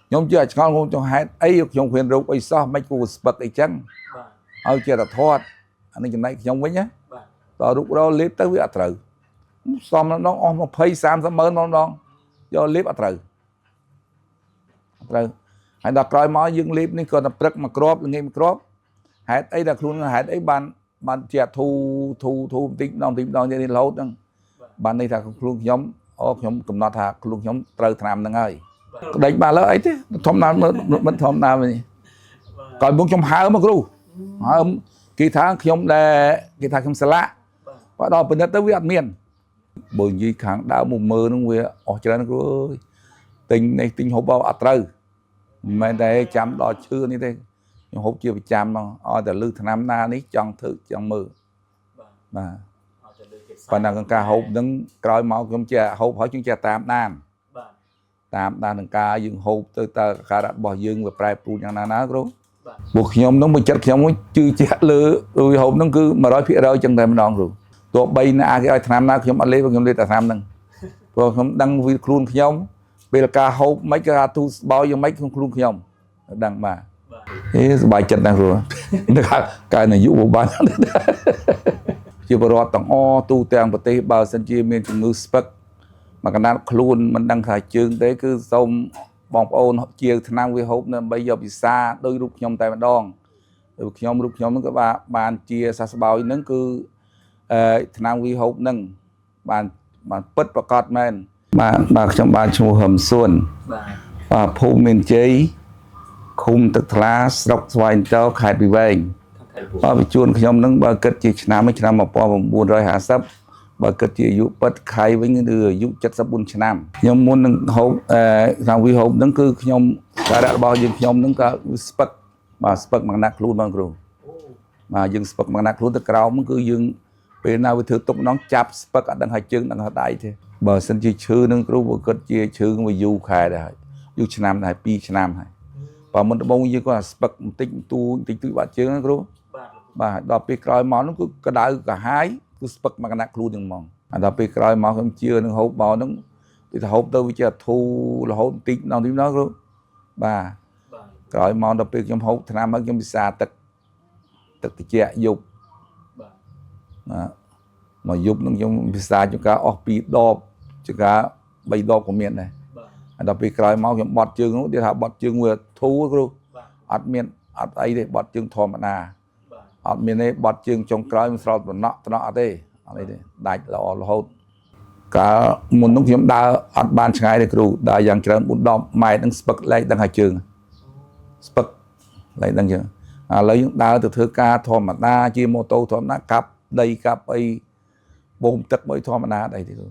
ខ្ញុំជឿឲ្យឆ្ងល់ខ្ញុំចង់ហេតុអីខ្ញុំគ្មានរោគអីសោះមិនគួរស្ពឹកអីចឹង បាទ ឲ្យជាតែធាត់អានេះចំណែកខ្ញុំវិញណា បាទ ដល់រូបរលេបទៅវាអត់ត្រូវសំម្ដងអស់20 30ម៉ឺនម្ដងយកលេបអត់ត្រូវអត់ត្រូវហើយដល់ក្រោយមកយើងលេបនេះគាត់តែព្រឹកមួយគ្រាប់ល្ងាចមួយគ្រាប់ហេតុអីដល់ខ្លួនហេតុអីបានបានជាធូធូធូបន្តិចម្ដងបន្តិចម្ដងទៀតនេះរហូតហ្នឹងបានន័យថាខ្លួនខ្ញុំអូខ្ញុំកំណត់ថាខ្លួនខ្ញុំត្រូវថ្នាំហ្នឹងហើយក្តេញបានលើអីទេធម្មតាមិនធម្មតាវិញ បាទ ក្រោយមកខ្ញុំហើមមកគ្រូហើមគេថាខ្ញុំដែលគេថាខ្ញុំស្លាក់ បាទ បើដល់ពិនិត្យទៅវាអត់មានបើនិយាយខាងដើមមកមើលហ្នឹងវាអស់ច្រើនគ្រូអើយទិញនេះទិញហូបអត់ត្រូវមិនមែនតែចាំដល់ឈឺនេះទេខ្ញុំហូបជាប្រចាំមកឲ្យតែលឺថ្នាំណានេះចង់ធ្វើចង់មើល បាទ បាទ អត់ទៅលើគេ ប៉ុន្តែក្នុងការហូបហ្នឹងក្រោយមកខ្ញុំចេះហូបហើយខ្ញុំចេះតាមដាន បាទ តាមដាននឹងការយើងហូបទៅតើអាការៈរបស់យើងវាប្រែប្រួលយ៉ាងណាណាគ្រូ បាទ ពួកខ្ញុំហ្នឹងមួយចិត្តខ្ញុំជឿជាក់លើដូចហូបហ្នឹងគឺ100%ចឹងតែម្ដងគ្រូទោះបីណាគេឲ្យថ្នាំណាខ្ញុំអត់លេបខ្ញុំលេបតែថ្នាំហ្នឹងព្រោះខ្ញុំដឹងវាខ្លួនខ្ញុំពេលការហូបមិនការទូស្បោយយ៉ាងម៉េចក្នុងខ្លួនខ្ញុំដឹងបាទ បាទ ហេសប្បាយចិត្តណាស់គ្រូនឹកកើនអាយុបាន ជាបរដ្ឋទាំងអទូទាំងប្រទេសបើសិនជាមានជំងឺស្ពឹកមកកណ្ដាលខ្លួនមិនដឹងថាជើងទេគឺសូមបងប្អូនជាវថ្នាំវាហូបដើម្បីយកពិសាដោយរូបខ្ញុំតែម្ដងរូបខ្ញុំរូបខ្ញុំហ្នឹងក៏បានបានជាសះស្បើយហ្នឹងគឺអឺថ្នាំវាហូបហ្នឹងបានបានពិតប្រកបមែនបាទបាទខ្ញុំបានឈ្មោះហឹមសួន បាទ បាទភូមិមានជ័យឃុំទឹកថ្លាស្រុកស្វាយចោខេត្តពីវែង ខាងខេត្តពោធិ៍ បើបញ្ជូនខ្ញុំនឹងបើគិតជាឆ្នាំវិញឆ្នាំ1950បើគិតជាអាយុពិតខៃវិញគឺអាយុ74ឆ្នាំខ្ញុំមុននឹងហូបអឺខាងវីហូបហ្នឹងគឺខ្ញុំការៈរបស់យើងខ្ញុំហ្នឹងក៏ស្ពឹកបាទស្ពឹកមកណាក់ខ្លួនបងគ្រូ អូ បាទយើងស្ពឹកមកណាក់ខ្លួនទៅក្រោមហ្នឹងគឺយើងពេលណាវាធ្វើទុកម្ដងចាប់ស្ពឹកអត់ដឹងថាជើងដឹងថាដៃទេបើសិនជាឈឺហ្នឹងគ្រូបើគិតជាឈឺវាយូរខែដែរហើយយូរឆ្នាំដែរ2ឆ្នាំហើយបើមុនដំបូងយើងគាត់ស្ពឹកបន្តិចបន្តួចបន្តិចបន្តួចបាត់ជើងហ្នឹងគ្រូ បាទ បាទដល់ពេលក្រោយមកនោះគឺក្តៅកាហាយគឺស្ពឹកមកកណាក់ខ្លួនហ្នឹងហ្មងអាដល់ពេលក្រោយមកខ្ញុំជឿនឹងហូបបោហ្នឹងទីថាហូបទៅវាជាធូររហូតបន្តិចម្ដងបន្តិចម្ដងគ្រូបាទ បាទ ក្រោយមកដល់ពេលខ្ញុំហូបថ្នាំហើយខ្ញុំពិសាទឹកទឹកត្រជាក់យប់ បាទ ណាមកយប់ហ្នឹងខ្ញុំពិសាចង្ការអស់2ដបចង្ការ3ដបក៏មានដែរ បាទ អាដល់ពេលក្រោយមកខ្ញុំបត់ជើងនោះគេថាបត់ជើងវាធូរគ្រូ បាទ អត់មានអត់អីទេបត់ជើងធម្មតា បាទ អត់មានទេបត់ជើងចុងក្រោយមិនស្រោតតំណក់តំណក់អត់ទេអត់អីទេដាច់ល្អរហូតកាលមុននោះខ្ញុំដើរអត់បានឆ្ងាយទេគ្រូដើរយ៉ាងច្រើន4 10ម៉ែត្រនឹងស្ពឹកលែកដឹងហើយជើងស្ពឹកលែកដឹងជើងឥឡូវយើងដើរទៅធ្វើការធម្មតាជាម៉ូតូធម្មតាកាប់ដីកាប់អីបូមទឹកបីធម្មតាអត់អីទេគ្រូ